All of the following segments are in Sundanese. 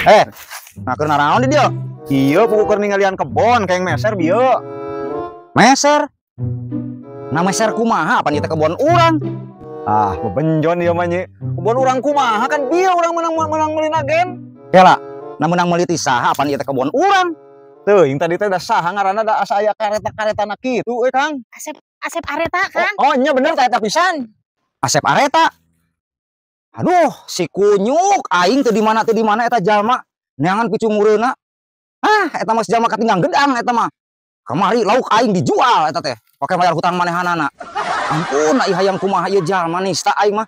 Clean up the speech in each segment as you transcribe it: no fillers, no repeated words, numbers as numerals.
Nah keur naraon di dieu? Ieu puguh keur ningalian kebon kayak meser bieu. Meser? Nah meser kumaha pan ieu teh kebon urang? Ah, bebenjon ieu mah nyi. Kebon urang kumaha kan bieu urang menang meuli agen. Kela, nah menang meuli ti saha pan ieu teh kebon urang? Teuing tadi teh da saha ngaranna da asa aya kareta-karetana kitu euy Kang. Asep Areta Kang. Oh, nya bener ta eta pisan. Asep Areta. Aduh, si kunyuk aing teu di mana eta jalma. Neangan picungureuna. Ah, eta mah jalma katinggang gedang eta mah. Kamari lauk aing dijual eta teh. Pake bayar hutang manehanana. Ampun, ai hayang kumaha ieu jalma nista aing mah.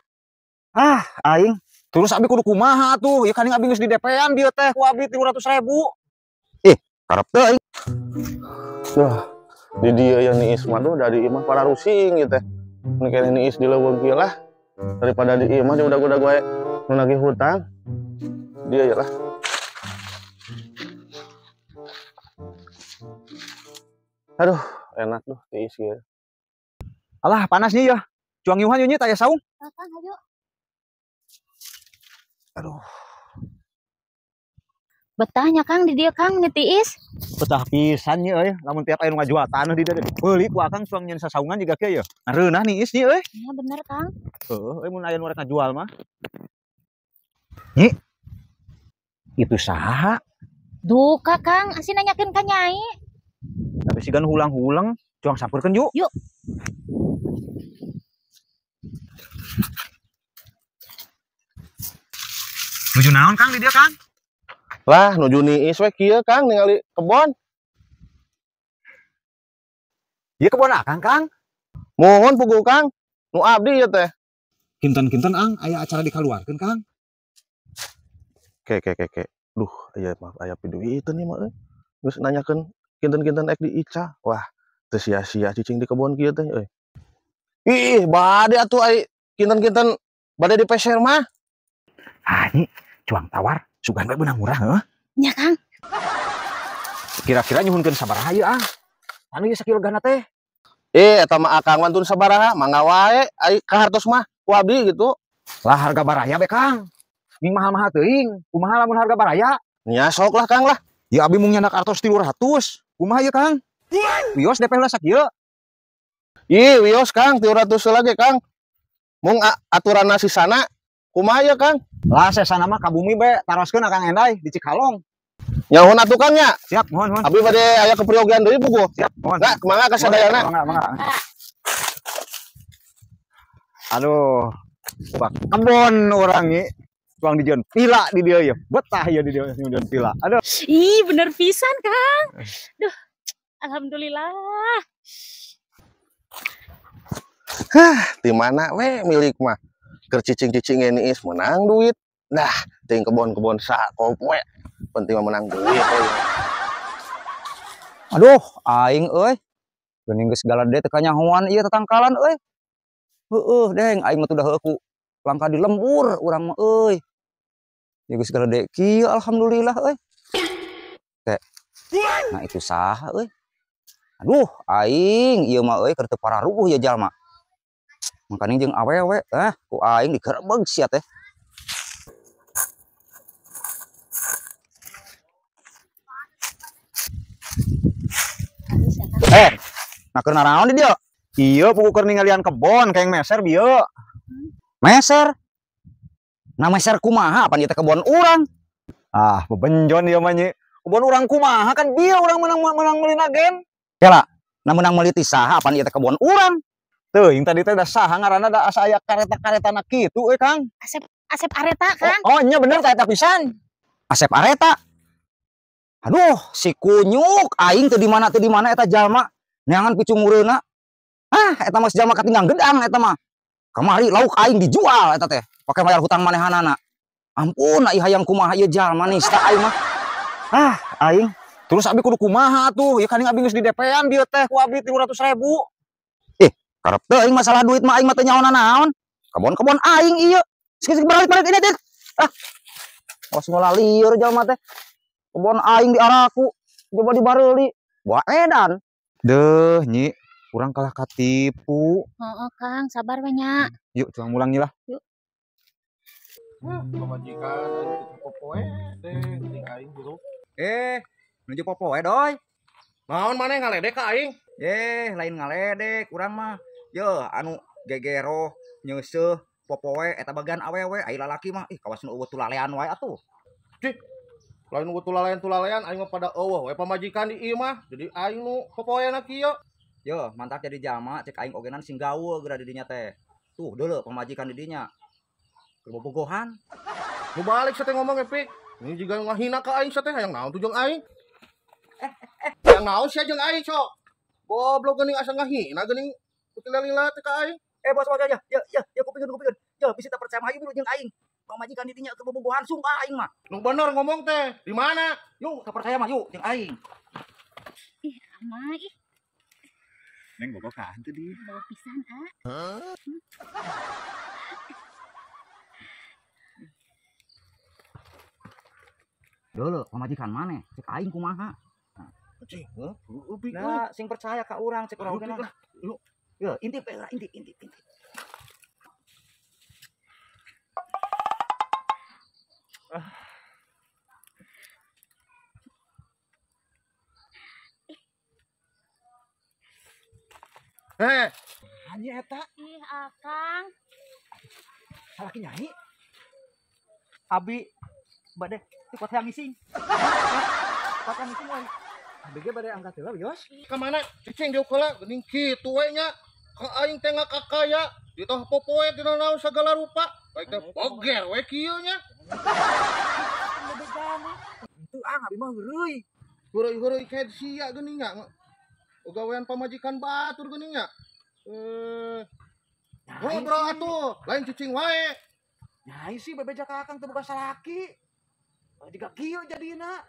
Ah, aing. Terus abi kudu kumaha atuh? Ya kaning abi geus di DP-an bieu teh ku abi 300.000. Ih, karep teu aing. Duh, di dieu ya niis mah duh dari imah para rusing ieu teh. Mun keneh niis di leuweung kieu lah. Daripada di imah jeung udah-udah gue nu nagih hutang. Dia ya lah. Aduh, enak duh tiis ieu. Alah, panas nih ya. Cuang yuhan yeuh taya saung. Kang, hayu. Aduh. Betahnya Kang di dieu Kang tiis. Betah pisan nya euy, lamun tiap aya nu ngajual taneuh di dieu. Beuli ku akang suang nyeun sasaungan jiga kieu ya. Ngareunah niis nya euy. Iya bener Kang. Heuh, euy mun aya nu rek ngajual mah. Nyi. Itu saha? Duka Kang, asih nanyakeun ka Nyai. Tapi sigan hulang-hulang, cuang sampeurkeun yuk. Yuk. Nuju naon Kang di dieu Kang? Lah nuju niis we kieu Kang ningali kebon. Ieu kebon akang Kang? Mohon puguh Kang, nu abdi ieu teh. Kinten-kinten Ang aya acara dikaluarkeun Kang. Ke. Duh, aya maaf aya piduiteun ieu mah euy. Geus nanyakeun kinten-kinten ek diica. Wah, teu sia-sia cicing di kebon kieu teh euy. Ih, bade atuh ai kinten-kinten bade dipeser mah. Ah, nyi, cuang tawar. Sugan we beunang murah heuh. Nya Kang. Kira-kira nyuhunkeun sabaraha ieu ah? Anu ieu sakilogram teh? Eta mah akang wantun sabaraha, mangga wae ai kahartos mah ku abdi gitu. Lah harga baraya be Kang. Ming mahal-mahal teuing. Kumaha lamun harga baraya? Nya sok lah Kang lah. Ya abi mung nyandak artos 300. Kumaha ieu Kang? Wios DP heula sakieu. Ih, wios Kang 300 lagi Kang. Mung aturanna sisana kumaha ieu Kang? Lah sesana mah ka bumi be taroskeun Akang Enday di Cikalong. Nyaho atuh Kang nya. Siap, mohon. Abi bade aya keperyogian deui puguh. Siap, mohon. Nah, mangga ka sadayana. Mangga. Aduh, bak kebon urang ieu. Tuang dijieun pila di dieu ieu. Betah ieu di dieu nyieun pila. Aduh. Ih, bener pisan Kang. Duh, alhamdulillah. Hah, di mana we milik mah? Keur cicing-cicing niis menang duit. Nah, ting kebon-kebon sakop we. Penting mah menang duit euy. Aduh, aing euy. Geuning geus galede teu kanyahoan ieu tetangkalan euy. Heueuh, deng aing mah tuh heueuh ku langka di lembur urang mah euy. Ya geus galede kieu alhamdulillah euy. Teh. Nah itu saha euy. Aduh, aing ieu mah euy keur teu pararuguh ieu jalma. Makaning jeung awewe, ku aing digerebeg sia teh. Nah keur naraon di dieu? Ieu puguh keur ningalian kebon kayak meser bieu. Meser? Nah meser kumaha pan ieu teh kebon urang? Ah, bebenjon ieu mah nyi. Kebon urang kumaha kan bieu urang menang meuli agen. Kela, nah menang meuli ti saha pan ieu teh kebon urang? Teuing tadi teh da saha ngaranna da asa aya kareta-karetana kitu euy Kang. Asep Areta Kang. Oh, nya bener ta eta pisan. Asep Areta. Aduh, si kunyuk aing teu di mana eta jalma. Neangan picungureuna. Ah, eta mah jalma katinggang gedang eta mah. Kamari lauk aing dijual eta teh. Pake bayar hutang manehanana. Ampun, ai hayang kumaha ieu jalma nista aing mah. Ah, aing. Terus abi kudu kumaha atuh? Ya kaning abi geus di DP-an bieu teh ku abi 300.000. Ih, karep teuing masalah duit mah aing mah teu nyaho naon. Kebon-kebon aing ieu. Sik balik ini teh. Ah. Awas ngolah lieur jalma teh. Kebon aing di araku, coba dibareuli. Wah edan. Deuh nyi, urang kalah katipu. Heeh Kang, sabar we nya. Yuk, cuang mulang nyi lah. Yuk. Pamajikan aing teh popoe teh geuning aing hirup. Nuju popoe doy. Naon maneh ngaledek ka aing? Lain ngaledek urang mah. Yeuh anu gegero nyeuseuh popoe eta bagian awewe ai lalaki mah ih kawas nu eueuh tulalean wae atuh. Cik. Lain eueuh tulalean-tulalean aing mah pada eueuh we pamajikan di ieu mah. Jadi aing nu popoena kieu. Yeuh, mantap jadi jalma cek aing ogenan sing gawe geura di dinya teh. Tuh deuleu pamajikan di dinya. Keur bobogohan. Nu balik sia teh ngomong Pik. Ini jiga ngahina ka aing sia teh hayang naon tuh jeung aing? Hayang naon sia jeung aing sok? Goblok geuning asa ngahina geuning lila teh ka aing. Bos bos ya ya ya kupingkeun. Ya bisa tak percaya hayu jeung aing. Pamajikan di dinya keur bobogohan sumpah aing mah. Nu bener ngomong teh. Di mana? Yuk, tak percaya mah yuk jeung aing. Ih, ama ih. Neng bobogohan teh di. Bawa pisan, ah. Huh? Deuleu pamajikan maneh, cek aing kumaha? Cik, heuh? Nah, sing percaya ka urang cek urang oge lah. Yuk. Yo, intip lah, intip. Hanya eta. Ih, Akang. Salaki nyai. Abi bade kuat hayang ngising. Kuat hayang ngising we. Abi ge bade angkat heula wios. Ka mana? Cicing diuk heula geuning kitu we nya. Ka aing teh ngakakaya, ditoh popoe dina naon sagala rupa. Baik teh boger we kieu nya. Henteu ah abi mah heureuy. Heureuy-heureuy kae sia geuning nya. Gawean pamajikan batur geuning nya. Ngobrol atuh, lain cicing wae. Nyai sih bebeja ka akang teu boga salaki. Jiga kieu jadina.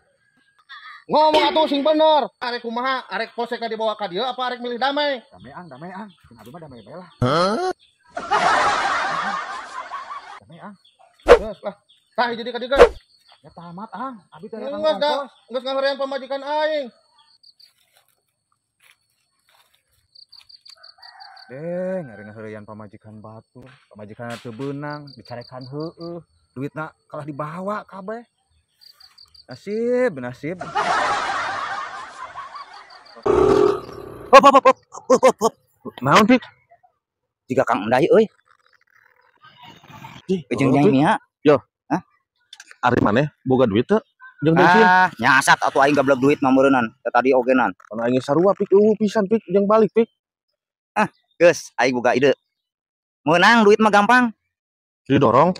Ngomong atuh sing bener. Arek kumaha? Arek polsek dibawa ka dieu apa arek milih damai? Damai ang, damai ang. Cing abi mah damai bae lah. Damai ang. Geus lah. Tah jadi ka dieu geus. Ya tamat ang, abi teh geus da, geus ngahorean pamajikan aing. Deh, ngari-ngaheureyan pamajikan batur, pamajikan teu beunang, dicarekan heueuh, duitna kalah dibawa kabeh. Nasib, nasib. Hop hop hop hop hop hop. Naon Pik? Jiga Kang Enday euy. Jeung nyai Mia. Yo. Hah? Ari maneh boga duit teu? Jeung bensin. Ah, nyasat atuh aing gablek duit mah meureunnan, teh tadi ogenan. Kana aing sarua Pik, eueuh pisan Pik jeung balik Pik. Ah, geus aing boga ide. Meunang duit mah gampang. Didorong.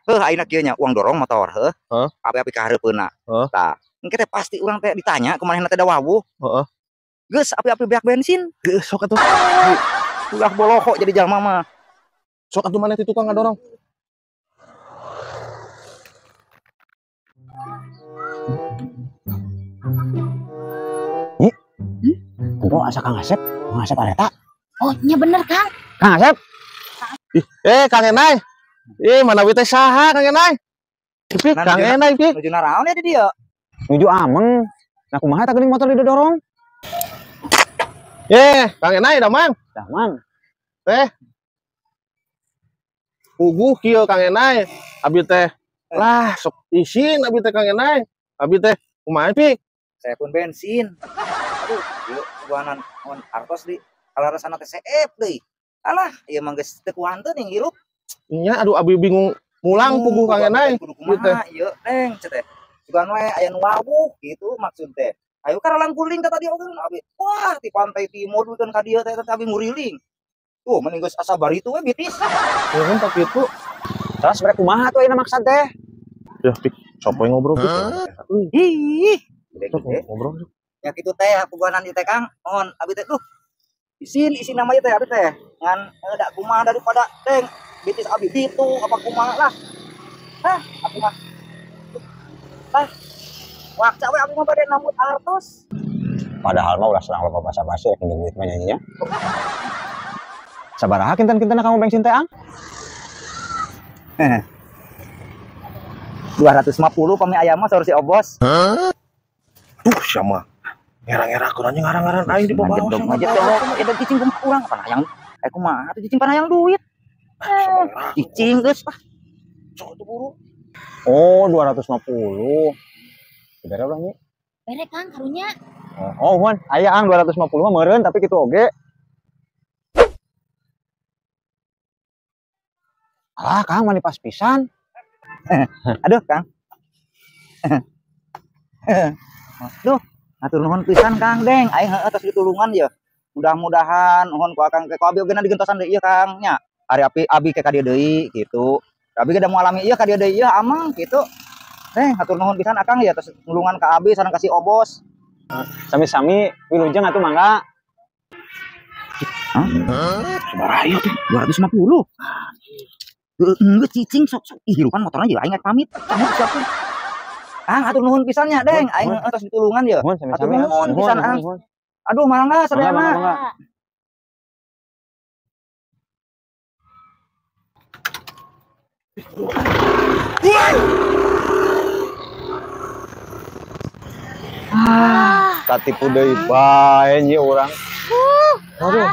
Heuh ayeuna kieu nya uang dorong motor heuh. Heuh. Api-api ka hareupeunna. Heuh. Tah, engke teh pasti urang teh ditanya kumanehna teh da wawuh. Heeh. Geus api-api beak bensin. Geus sok atuh. Ulah boloho jadi jalma mah. Sok atuh maneh ti tukang ngadorong. Ih. Kumaha asa Kang Asep? Kang Asep areta? Oh, nya bener, Kang. Kang Asep. Ih, Kang Enay. Ih, mana we teh saha Kang Enay? Pik, Kang Enay, Pik. Nuju naraon ya di dieu? Nuju ameng. Nah kumaha eta geuning motor didorong? Kang Enay damang. Damang. Teh. Puguh kieu Kang Enay. Abi teh lah sok isin abi teh Kang Enay. Abi teh kumaha, Pik? Saya pun bensin. Aduh, ieu guanan on artos di alarasana teh seep deui. Alah, ieu mah geus teu kuhanteun yang hirup. Nya aduh abi bingung mulang puguh Kang Enay. Kudu kumaha ieu neng ceu teh. Sugan we aya nu wawuh gitu maksud teh. Ayo karalang guling teh tadi oge abi. Wah, di pantai timur duikeun ka dieu teh abi nguriling. Tuh mending geus asa baritu we bitis. Nuhun tak kitu. Terus mere kumaha tuh ayeuna maksad teh? Ya Pik, sopo yang ngobrol Pik? Ih. Ngobrol. Ya kitu teh puguhanan ieu teh Kang. Mohon abi teh duh. Isin isin namanya teh abi teh. Ngan da kumaha daripada teh bitis abi ditu apa kumaha lah. Hah, aku mah. Hah. Wakca we abi mah bade nambut artos. Padahal mah ulah senang loba basa-basi rek minjem duit mah nyanyinya. Sabaraha kinten-kinten kamu bensin teh, Ang? 250 pami ayam mah saur si Obos. Duh, sia mah. Ngerang-ngerakeun anjing ngarang-ngaran aing di bawah. Ngajedog, ngajedog cicing kumaha urang pan hayang. Kumaha atuh cicing pan hayang duit. Cicing geus ah. Sok tuh buru. Oh, 250. Bere ulah nya. Bere Kang karunya. Oh, Wan, aya Ang 250 mah meureun tapi kitu oge. Alah, Kang mani pas pisan. Aduh, Kang. Aduh, hatur nuhun pisan Kang Deng, aing heueuh tos ditulungan ye. Mudah-mudahan nuhun ku Akang ke ku abi oge na digentosan deui ieu Kang nya. Ari api abi ke ka dieu deui kitu. Abi ge da moal alami ieu ka dieu deui ieu amang kitu. Hatur nuhun pisan Akang ya tos nulungan ka abi sareng ka si Obos. Sami-sami wilujeng atuh mangga. Hah? Sabaraha ieu teh? 250. Heeh, cicing sok sok ih hirupan motorna jeung aing pamit. Siapa? Kang hatur nuhun pisan nya, Deng. Aing tos ditulungan ye. Hatur nuhun pisan, Ang. Aduh, mangga sadayana. Ah, katipu deui bae nya urang. Aduh.